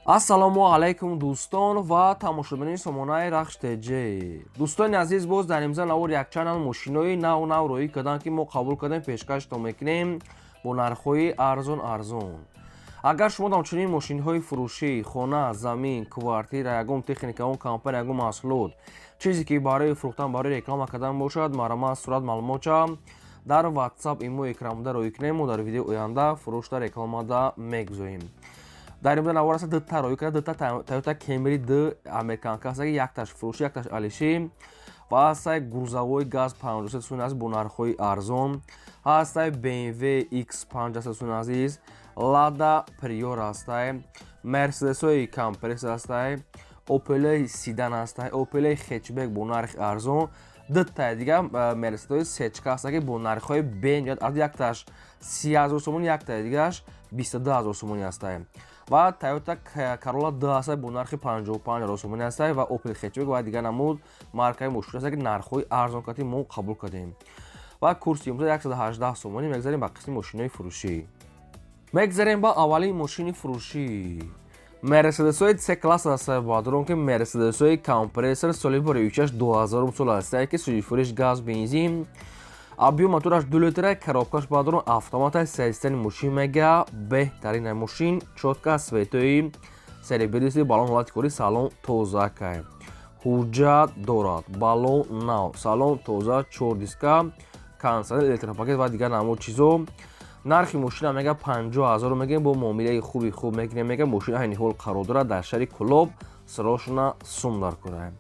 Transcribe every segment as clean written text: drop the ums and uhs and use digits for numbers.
Ассалому алайкум, дӯстон ва тамошобинони сомонаи Рахш ТЖ. Дӯстони азиз, боз дар имза навор якчанд мошинои нав нав роҳӣ карданд, ки мо қабул кардем, пешкаштон мекунем бо нархҳои арзон арзон. Агар шумо ҳамчунин мошинҳои фурӯшӣ, хона, замин, квартира, ягон техника, ягон компания, ягон маҳсулот, чизе ки барои фурӯхтан, барои реклама кардан бошад, марҳамат, сурат, маълумотча дар WhatsApp, имо, экранбуда роҳӣ кунем. Мо дар видеои оянда фурӯшда, рекламада мегузорем. Дар имрӯз навор аст, дута роҳӣ карда, дута Toyota Camry д американка аст, якташ фурӯшӣ, якташ алишӣ. Ва ҳастай грузовой ГАЗ 53, дӯстони азиз, бо нархҳои арзон. Ҳастай BMW X5 аст, дӯстони азиз, Лада Приора ҳастай, Мерседесҳои Компрессор ҳастай, Опелои седан ҳастай, Опелои хэтчбек бо нархи арзон, дутаи дига Мерседесҳои сечка ҳаста, ки бо нархҳои бениҳоят, якташ 30 000 сомонӣ, яктаи дигааш 22 000 сомонӣ ҳастай. Ва Toyota Corolla д ҳастай, бо нархи 55 000 сомонӣ ҳастай. Ва Opel хэтчбек ва дигар намуд маркаи мошин ҳастай, ки нархҳои арзон кати мо қабул кардем. Ва курси имрӯза 118 сомонӣ. Мегзарем ба қисми мошинои фурӯшӣ. Мегзарем ба аввалин мошини фурӯшӣ. Мерседесҳои С класс ҳастай, баъдурон ки Мерседесҳои Компрессор, соли бори 2000 сол ҳастай, ки сӯзишвориш газ, бензин, объём мотораш 2 литра, коробкаш баъдурон автомата. Системи мошин мега беҳтарин, мошин чётко, цветои серебристый, балон ҳолати кори, салон тоза кай, ҳуҷҷат дорад, балон нав, салон тоза, чор диска, кондитсионер, электропакет ва дигар намуд чизо. Нархи мошина мега 50 000 мегӯем, бо муомилаи хуби хуб мекунем. Мега мошина айни ҳол қарор дорад дар шаҳри Кӯлоб, срочно сум дар кора.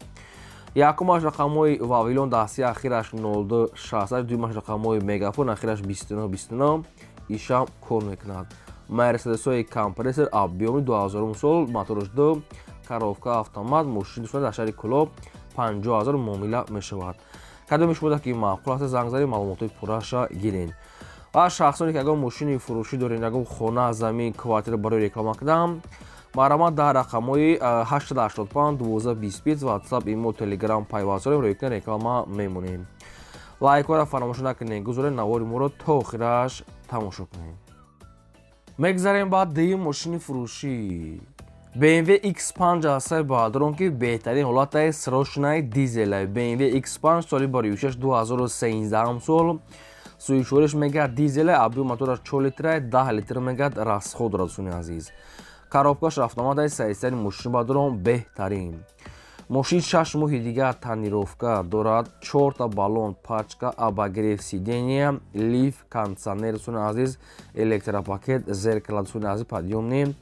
Якумаш рақамҳои Вавилон, дасти ахираш 0268, дуюмаш рақамҳои Мегафон, ахираш 2929, ишам кор мекунад. Мерседесҳои Компрессор, объёми 2000 сол, мотораш 2, коробка автомат. Мошин, дӯстон, дар шаҳри Кӯлоб, 50 000 муомила мешавад. Кадоми шумо ки маъқул аст, занг занед, маълумотҳои пурраша гиред. Ва шахсоне ки ягон мошини фурӯшӣ доред, ягон хона, замин, квартира барои реклама кардан, марҳамат, дар рақамҳои 885 12 25 WhatsApp, имо, Telegram пайваст дорем, рӯи реклама мемонем. Лайкҳоро фаромӯш накунед, гузоред, навори моро то охираш тамошо кунед. Мегзарем ба дуюм мошини фурӯшӣ. BMW X5 ҳастай, баъдрон ки беҳтарин ҳолатаи, срочный, дизелай. BMW X5, соли барои 2013 сол, сӯзишвориш мегӯяд дизелай, объём мотораш 4 литра, 10 литр мегӯяд расход дорад, дӯстони азиз. Коробкаш автоматай, состояние мошин бадрон беҳтарин. Мошин 6 моҳи дигар тонировка дорад, чорта баллон пачка, обогрев сидения, лифт, кондитсионер, дӯстони азиз, электропакет зеркала, дӯстони азиз, подъёмный.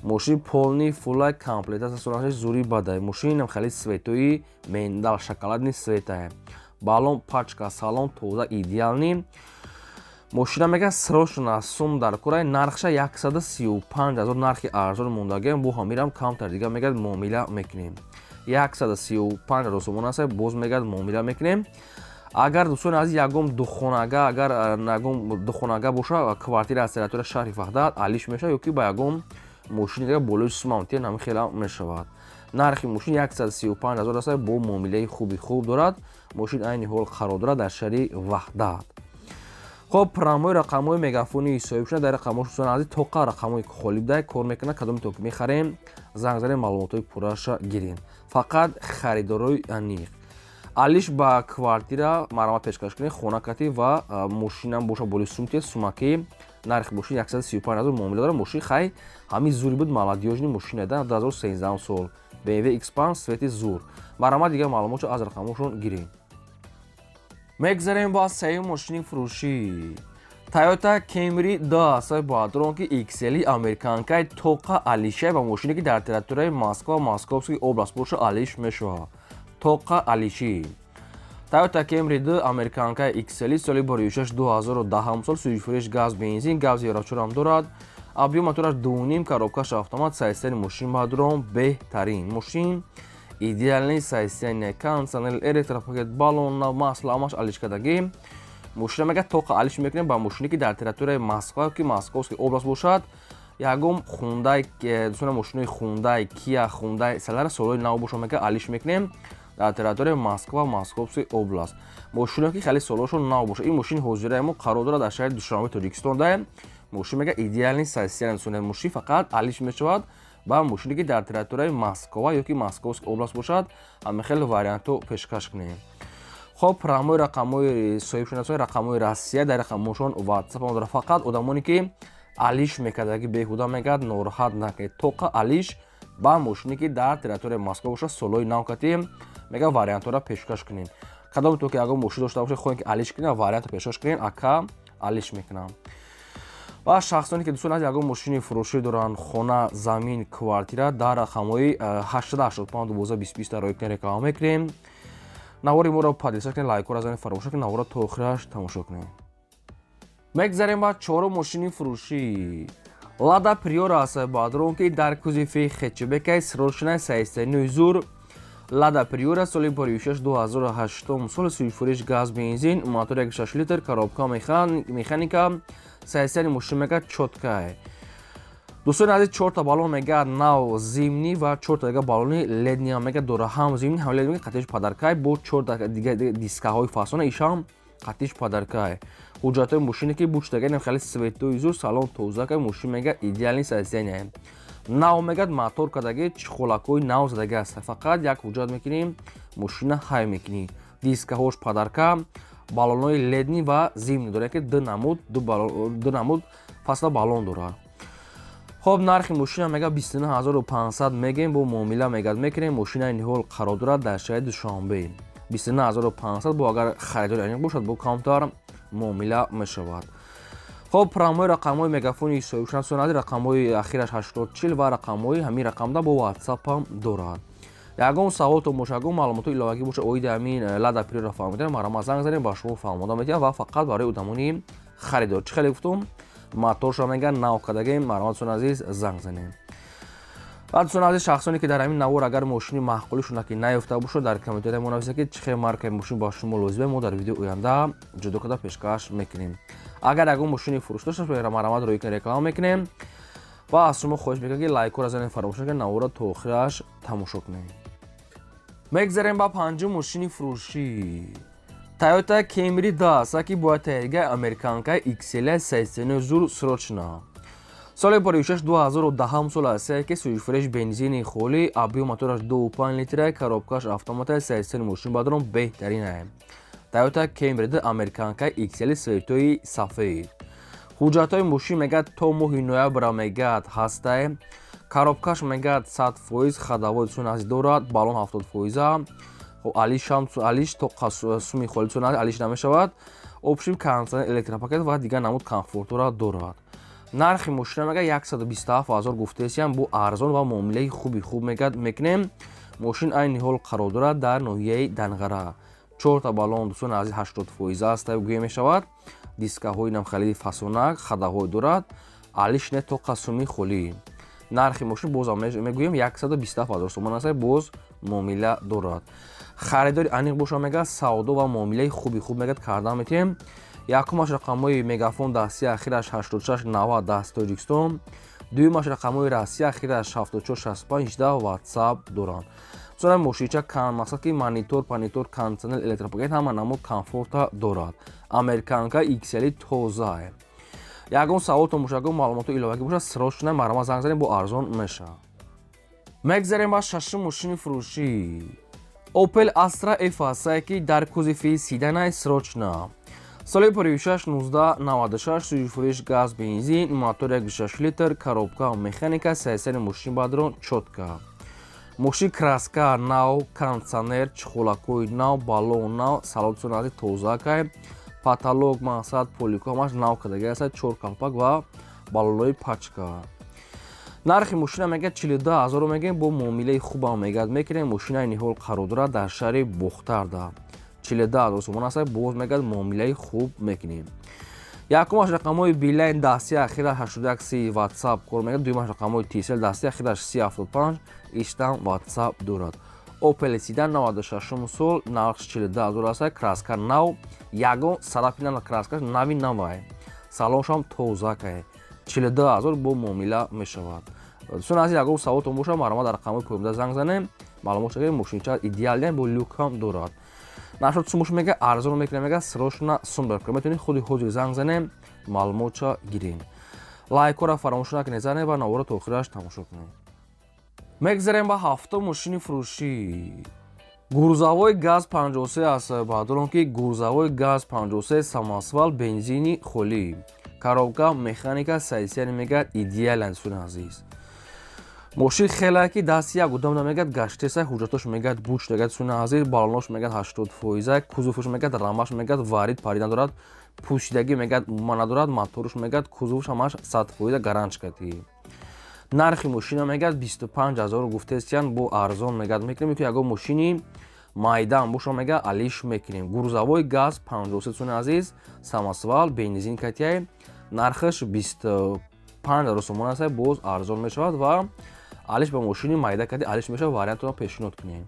Мошин полный фулай комплект аст, дӯстони азиз, зури бадай. Мошин хеле цветои миндаль, шоколадный цветае, баллон пачка, салон тоза, идеальный. Мошина мега срочно сум дар курай. Нархша 135 000, нархи арзон мондагиам, бо ҳамирам камтар дига мегӯяд муомила мекунем. 135 000 сомон аст, боз мегӯяд муомила мекунем. Агар, дӯстони азиз, ягон духонага, агар ягон духонага боша, квартира аз территория шаҳри Ваҳдат, алиш мешавад ё ки ба ягон мошини дига болои сумамтия нами хела мешавад. Нархи мошин 135 000 аст, бо муомилаи хуби хуб дорад. Мошин айни ҳол қарор дорад дар шаҳри Ваҳдат. Хоб, прамои рақамҳои Мегафони соҳиб шуда, дар рақамҳо, дӯстони азиз, тоқа рақамҳои холӣ буда, кор мекунад. Кадоми то ки мехарем, занг занем, маълумотҳои пурраша гирем. Фақат харидорои аниқ. Алиш ба квартира марҳамат пешкаш кунед, хона кати ва мошинам боша, боли сумте сумаки. Нархи мошин 135 000, муомила дорад. Мошин хай ҳамин зури буд, молодёжный мошина, 2013 сол, BMW X5, цвети зур. Марҳамат, дигар маълумотшо аз рақамҳошон гирем. Мегзарем ба сеюм мошини фурӯшӣ. Toyota Camry д ҳастай, баъдрон ки XL американкаи, тоқа алишай ва мошине ки дар территорияи Москва, Московский область боша, алиш мешавад, тоқа алишӣ. Toyota Camry д американкаи XL, соли барои 2010 сол, сӯзишвориш газ, бензин, газ евро 4 дорад, объём мотораш 2,5, коробкаш автомат. Состояние мошин баъдрон беҳтарин, мошин идеальный состояние, кондитсионер, электропакет, баллон, масло, ҳамаш алишкардагӣ. Мошина мега тоқа алиш мекунем ба мошине ки дар территорияи Москва ки Московский область бошад. Ягон Хундай, дӯстони, мошинои Хундай, Кия, Хундай Солари солҳои нав боша, мега алиш мекунем дар территорияи Москва, Московский область, мошиное ки хеле солҳошон нав боша. Ин мошини ҳозираи мо қарор дорад дар шаҳри Душанбе, Тоҷикистон. Да, мошин мега идеальный состояние, мошин фақат алиш мешавад. Ба мошине, ки дар территорияи Москва ё ки Московский область бошад, ҳамин хел вариантҳо пешкаш кунем. Хоб, прямой рақамҳои соҳибшинасои, рақамҳои Россия, дар рақамҳошон WhatsApp дорад. Фақат одамоне, ки алиш мекардаги, беҳуда мегӯяд, нороҳат накунед. Тоқа алиш ба мошине, ки дар территорияи Москва бошад, солҳои нав кати мега вариантҳоро пешкаш кунем. Кадом то ки ягон мошин дошта бошед, хоҳем, ки алиш кунем, вариантро пешкаш кунем, ака, алиш мекунам. Ва шахсоне, ки, дӯстон, аз ягон мошини фурӯшӣ доранд, хона, замин, квартира, дар рақамҳои 885 12 20 рои кунед, реклама мекунем. Навори моро подписаться кунед, лайкҳоро занед, фаромӯш накунед, наворро то охираш тамошо кунед. Мегзарем ба чорум мошини фурӯшӣ. Лада Приора аст, бадрон, ки дар кузови хэтчбекай, срочная, состояние зур. Лада Приора соли 56, 2008 соли, сӯзишвориш газ, бензин, мотор 1,6 литр, коробка механика. Состояние мошин мега чёткай. Дӯстони азиз, чорта баллон мега нав, зимний, ва чорта дига баллони летний ам мега дора, ҳам зимний, ҳам летний, қатиш подаркай, бо чорта дига дискаҳои фасона, ишам қатиш подаркай. Ҳуҷҷатҳои мошине, ки бучтагаем, хеле цветои зур, салон тозакай, мошин мега идеальный состояние, нав мегад, мотор кардаги, чехолакҳои нав задаги аст. Фақат як ҳуҷҷат мекунӣ, мошина ҳай мекунӣ. Дискаҳош подарка, баллонҳои летний ва зимний дорад, ки ду намуд фасла баллон дорад. Хоб, нархи мошина мега 29 500 мегем, бо муомила мегад мекунем. Мошинаи ниҳол қарор дорад дар шаҳри Душанбе. 29 500, бо агар харидори аниқ бошад, бо камтар муомила мешавад. Хоб, прямой рақамҳои мегафони соҳибшинасонади, рақамҳои ахираш 8040 ва рақамҳои ҳамин рақамда бо ватсапам дорад. Ягон саволтон боша, ягон маълумоти иловагӣ боша оиди ҳамин Лада Приора фаҳмидан, марҳамат, занг занем, ба шумо фаҳмода медиҳам. Ва фақат барои одамони харидор. Чӣ хеле гуфтум, моторша меган нав кардагем. Марҳамат, дӯстони азиз, занг занем. Ва, дӯстони азиз, шахсоне, ки дар ҳамин навор агар мошини маъқулишона ки наёфта бошад, дар комментария мо нависед, ки чӣ хел маркаи мошин ба шумо лозима, мо дар видеои оянда ҷудо карда пешкаш мекунем. Агар ягон мошини фурӯш дошта бошед, марҳамат, рои кунед, реклама мекунем. Ва аз шумо хоҳиш мекунем, ки лайкҳоро занед, фаромӯш накунед, наворро то охираш тамошо кунед. Мегзарем ба панҷум мошини фурӯшӣ. Тойота Кемри даста, ки бояд таҳиягаи американка XL, состояние зур, срочно, соли 56, 2010 сол аст, ки сӯзишвориш бензини холӣ, объём мотораш 2,5 литра, коробкаш автомата. Состояние мошин бадрон беҳтарин. Тойота Кемри американка XL, цветои сафед. Ҳуҷҷатҳои мошин мегӯяд то моҳи ноябра мегӯяд ҳастае. Коробкаш мегӯяд 100%, ходовой суназ дорад, баллон 70 фоиза. Хоб, алишам алиш то суми холи суназ алиш намешавад. Общем, кондиционер, электропакет ва дигар намуд комфортора дорад. Нархи мошина мега 127 ҳазор гуфтесиям, бу арзон ва муомилаи хуби хуб мегӯяд мекунем. Мошин айни ҳол қарор дорад дар ноҳияи Данғара. Чорта баллон, дӯстони азиз, 80 фоиза аст, гӯя мешавад. Дискаҳои намхали фасонак, ходовой дорад, алиш не, тоқа суми холӣ. Нархи мошин бозам мегӯем, 127 ҳазор сомон аст, боз муомила дорад. Харидори аниқ боша, мегӯяд, савдо ва муомилаи хуби хуб мегӯяд кардан метиҳем. Якумаш рақамҳои мегафон дасти ахираш 86 90 даст Тоҷикистон, дуюмаш рақамҳои Россия, ахираш 74 65 18, ватсап доранд. Масалан, мошинча мақсад ки монитор панитор, кондиционер, электропакет, ҳама намуд комфорта дорад. Американка XL тоза. Ягон саволтон боша, ягон маълумоти иловагӣ бошад, срочно марҳамат, занг занед, бо арзон мешавад. Мегзарем ба шашум мошини фурӯшӣ. Opel Astra F ҳастае, ки дар кузови седанай, срочно, соли 56, 1996, сӯзишвориш газ, бензин, мотор 1,6 литр, коробка механика. Состояние мошин бадрон чётко. Мошин краска нав, кондиционер, чехолакҳои нав, баллон нав, салон тозакай, потолок, мақсад, полико ҳамаш нав кардаги аст, чор калпак ва баллонҳои пачка. Нархи мошина мегӯяд 42 ҳазоро мегӯем, бо муомилаи хубам мегӯяд мекунем. Мошинаи ниҳол қарор дорад дар шаҳри Бохтарда. 42 ҳазор сомон аст, боз мегӯяд муомилаи хуб мекунем. Якумаш рақамҳои Билайн дасти ахираш 81 си, ватсап кор мегӯяд. Дуюмаш рақамҳои Тисел дасти ахираш си 75, иштам ватсап дорад. Опел седан 96 сол, нархш 42 ҳазор аст, краска нав, ягон царапина, краскаш нави навай, салоншам тозакай. 42 ҳазор, бо муомила мешавад. Дӯстони азиз, ягон саволтон бошад, марҳамат, дар рақамҳои поёнда занг занем, маълумот шагирем. Мошинча идеальный, бо люкам дорад. Нашод сумуш мега арзон мекунем, мега срочно сум дар метавонед худи ҳозир занг занем, маълумотша гирем. Лайкҳоро фаромӯш накунед, занед ва наворо то охираш тамошо кунед. Мегзарем ба ҳафтум мошини фурӯшӣ. Грузовой ГАЗ 53 аст, баъдорон ки грузовой ГАЗ 53, самосвал, бензини холӣ, коробка механика, состояние мегӯяд идеален. Дӯстони азиз, мошин хеле ки дасти як одам намегӯяд гаштеса, ҳуҷҷатош мегӯяд буч дагад. Дӯстони азиз, баллонош мегӯяд 80%, кузовш мегӯяд, рамаш мегӯяд варид парида надорад, пӯшидагӣ мегӯяд умуман надорад, моторш мегӯяд, кузовш ҳамаш 100% гаранчкатӣ. Нархи мошина мегӯяд 25 000 гуфтестиян, бо арзон мегӯяд мекунем, ки ягон мошини майдан боша, мегӯяд, алиш мекунем. Грузовой ГАЗ 53, дӯстони азиз, самосвал, бензин катияй, нархаш 25 000 сомон аст, боз арзон мешавад ва алиш ба мошини майда кади алиш мешавад. Вариантро пешниҳод кунем.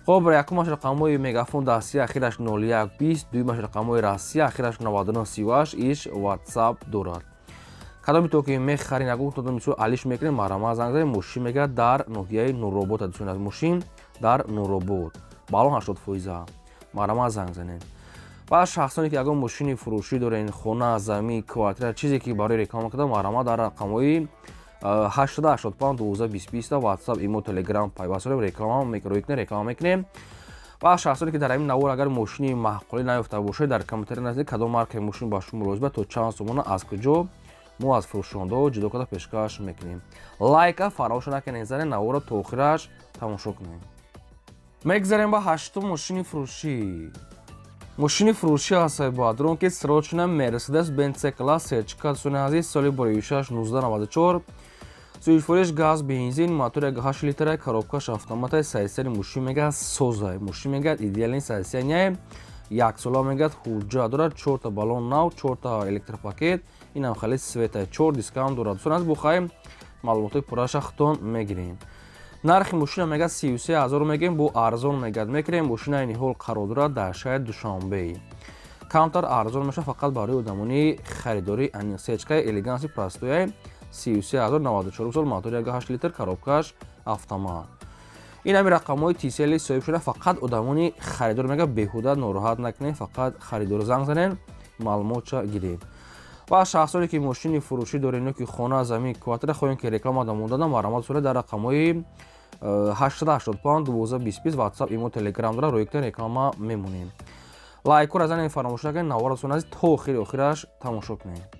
Хоб, якумаш рақамҳои Мегафон дастӣ, ахираш 0120, дуюмаш рақамҳои Россия, ахираш 9938, иш Ватсап дорад. Кадоми то ки мехарин, ягон мисол алиш мекунем, марҳамат, занг занед. Мошин мегӯяд дар ноҳияи Нуробод, дӯстони аз, мошин дар Нуробод, баллон 80%, марҳамат, занг занед. Ва шахсоне ки ягон мошини фурӯшӣ дорен, хона, замин, квартира, чизе ки барои реклама карда, марҳамат, дар рақамҳои 885 12 20 Ватсап, Имо, Телеграм пайваст дорем, реклама рӯй реклама мекунем. Ва шахсоне ки дар ҳамин навор агар мошини маъқулӣ наёфта бошед, дар комментария наздик кадом маркаи мошин ба шумо лозим, то чанд сомона, аз куҷо, мо аз фурӯшондаҳо ҷудо карда пешкаш мекунем. Лайка фаромӯш накунед, занед, наворро то охираш тамошо кунед. Мегзарем ба ҳаштум мошини фурӯшӣ. Мошини фурӯшӣ аст, баъдрон ки срочно Мерседес Бенц С класс сечка, дӯстони азиз, соли боришаш 1994, сӯзишвориш газ, бензин, мотор 1,8 литра, коробкаш автомата. Состояние мошин мегӯяд созай, мошин мегӯяд идеальный состояние, яксола мегӯяд ҳуҷҷат дорад, чорта баллон нав, чорта электропакет, инам хеле света, чор дискам дорад. Дӯстони азиз, бухаем, маълумотҳои пурраша худтон мегирем. Нархи мошина мегӯяд 33 000 мегӯем, бо арзон мегӯяд мекунем. Мошина айни ҳол қарор дорад дар шаҳри Душанбе, камтар арзон мешавад, фақат барои одамони харидорӣ. Сечкаи элегантный, простояй, 33 000, 94 сол, мотор 1,8 литр, коробкаш автомат. Ин ҳами рақамҳои Тисели соҳиб шуда. Фақат одамони харидор мегӯяд, беҳуда нороҳат накунед, фақат харидор занг занед, маълумотша гиред. Ва шахсоне ки мошини фурӯшӣ доред, ки хона, замин, квартира хоҳем ки реклама дамондадан, марҳамат, сура дар рақамҳои 885 12 20 Ватсап, Имо, Телеграм дора, рӯйкта реклама мемонем. Лайкура занед, фаромӯш накунед, навора дӯстони азиз то охири охираш тамошо кунед.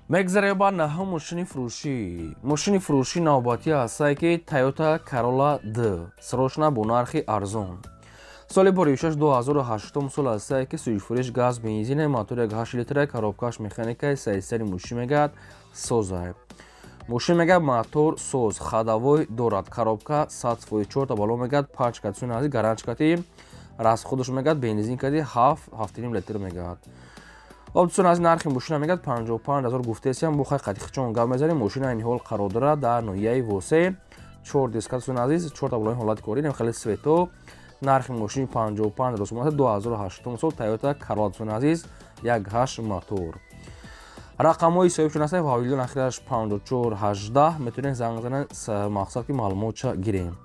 Мегзарем ба наҳум мошини фурӯшӣ. Мошини фурӯшӣ навбатӣ ҳастае ки Тойота Карола Д, срочно бо нархи арзон, соли боришаш 2008 сол ҳастае ки сӯзишвориш газ, бензине, мотор 1,8 литра, коробкаш механикаи. Состояние мошин мегӯяд созай, мошин мегӯяд мотор соз, ходовой дорад, коробка 100%, чорта баллон мегӯяд пачка, дӯстони азиз, гаранчкати, расходаш мегӯяд бензин кади 7, 7,5 литр мегӯяд. Об, дӯстон, аз нархи мошина мегӯяд 55 000 гуфтесиям, бо хай қатихчон гап мезанем. Мошина айни ҳол қарор дорад дар ноҳияи Восе, чор диска, дӯстони азиз, чорта баллони ҳолати корӣ, хеле свето. Нархи мошини 55 000 сомон, 2008 сол, Тойота Карола, дӯстони азиз, 1,8 мотор. Рақамҳои соҳибшон ҳастанд: Вавилон, ахираш 54 18, метавонед занг занед, мақсад ки маълумотша гирем.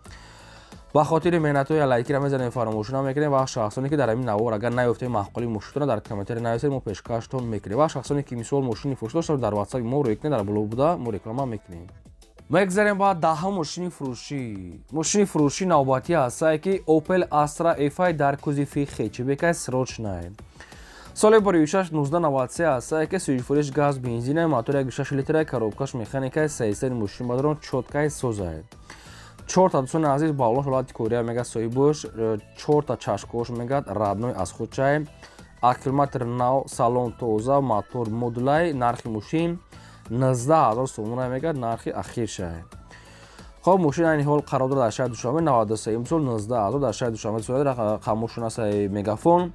Ба хотири меҳнатҳои лайкира мезанем, фаромӯш намекунем. Ва шахсоне ки дар ҳамин навор агар наёфтем маъқули мошинтона, дар комментария нависед, мо пешкаштон мекунем. Ва шахсоне ки мисол мошини фурӯш дошта, дар Ватсапи мо рӯй кунед, дар боло буда мо реклама мекунем. Мегзарем ба даҳум мошини фурӯшӣ. Мошини фурӯшӣ навбатӣ ҳастае ки Opel Astra F дар кузови хэтчбекай, срочная, соли боришаш 1993 ҳастае ки сӯзишвориш газ, бензина, мотор 1,6 литра, коробкаш механикай. Состояние мошин бадарон чёткай, созай, чорта, дӯстони азиз, баллон ҳолати кория мегӯяд соҳибош, чорта чашкош мегӯяд родной аз худчай, аккумулятор нав, салон тоза, мотор модулай. Нархи мошин 19 000 сомона мегӯяд, нархи ахиршай. Хоб, мошин айни ҳол қарор дорад дар шаҳри Душанбе, 93 сол, 19 000, дар шаҳри Душанбе. Рақамошон аст Мегафон.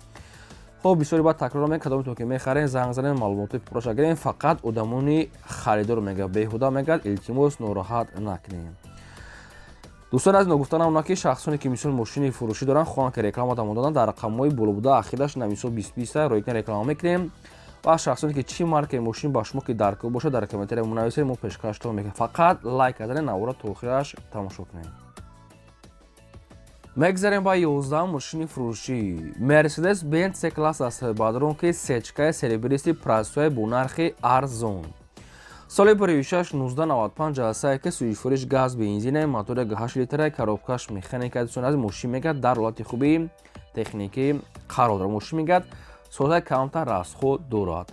Хоб, бисёри баъд такрор мекунем, кадомтон ки мехарем, занг занем, маълумоти пурраша гирем. Фақат одамони харидор мегӯяд, беҳуда мегӯяд, илтимос, нороҳат накунем. Дӯстон аз ногуфтанам на ки шахсоне ки мисол мошини фурӯшӣ доранд, хоҳанд ки реклама дамон, дар рақамҳои боло буда, ахираш на мисол 20 20 ройкан реклама мекунем. Ва шахсоне ки чӣ маркаи мошин ба шумо ки даркор бошад, дар комментария мунависед, мо пешкаштон мекунем. Фақат лайк кардани навора то охираш тамошо кунем. Мегзарем ба 11 мошини фурӯшӣ. Мерседес Бенц С класс аст, баъдрон ки сечкаи серебристый, простой, бо нархи арзон. Соли 16 1995 ҳастае, ки сӯзишвориш газ, бензина, мотори 8 литра, коробкаш механика. Дӯстони азиз, мошин мегӯяд, дар ҳолати хуби техникӣ қарор дорад. Мошин мегӯяд, созай, камтар расход дорад.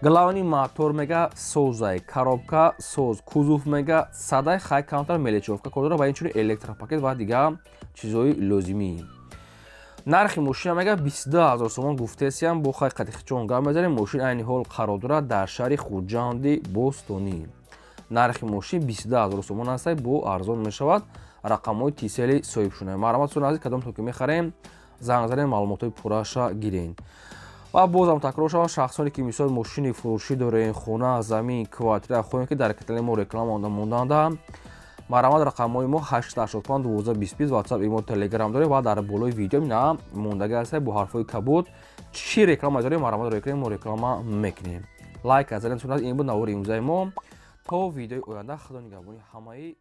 Главный мотор мега созай, коробка соз, кузов мега садай, хай, камтар мелочёвка кор дорад ва инчунин электропакет ва дигар чизҳои лозимӣ. Нархи мошина мега 22 ҳазор сомон гуфтесиям, бо хай қатихчон гап мезанем. Мошин айни ҳол қарор дорад дар шаҳри Хуҷанди бостонӣ. Нархи мошин 22 ҳазор сомон аст, бо арзон мешавад. Рақамҳои Тисели соҳибшуна. Марҳамат, дӯстони азиз, кадом то ки мехарем, занг занем, маълумотҳои пурраша гирен. Ва бозам такрор шавад, шахсоне ки мисол мошини фурӯшӣ дорем, хона, замин, квартира хоҳем, ки дар канали мо реклама монданда, марҳамат, рақамҳои мо 885 12 20, WhatsApp, имо, Telegram дорем ва дар болои видео на мондаги ҳаста бо ҳарфҳои кабуд. Чӣ реклама дорем, марҳамат, рой кунем, мо реклама мекунем. Лайк азанем. Ин буд навори имрӯзаи мо. То видеои оянда, худо нигаҳбони ҳамаи.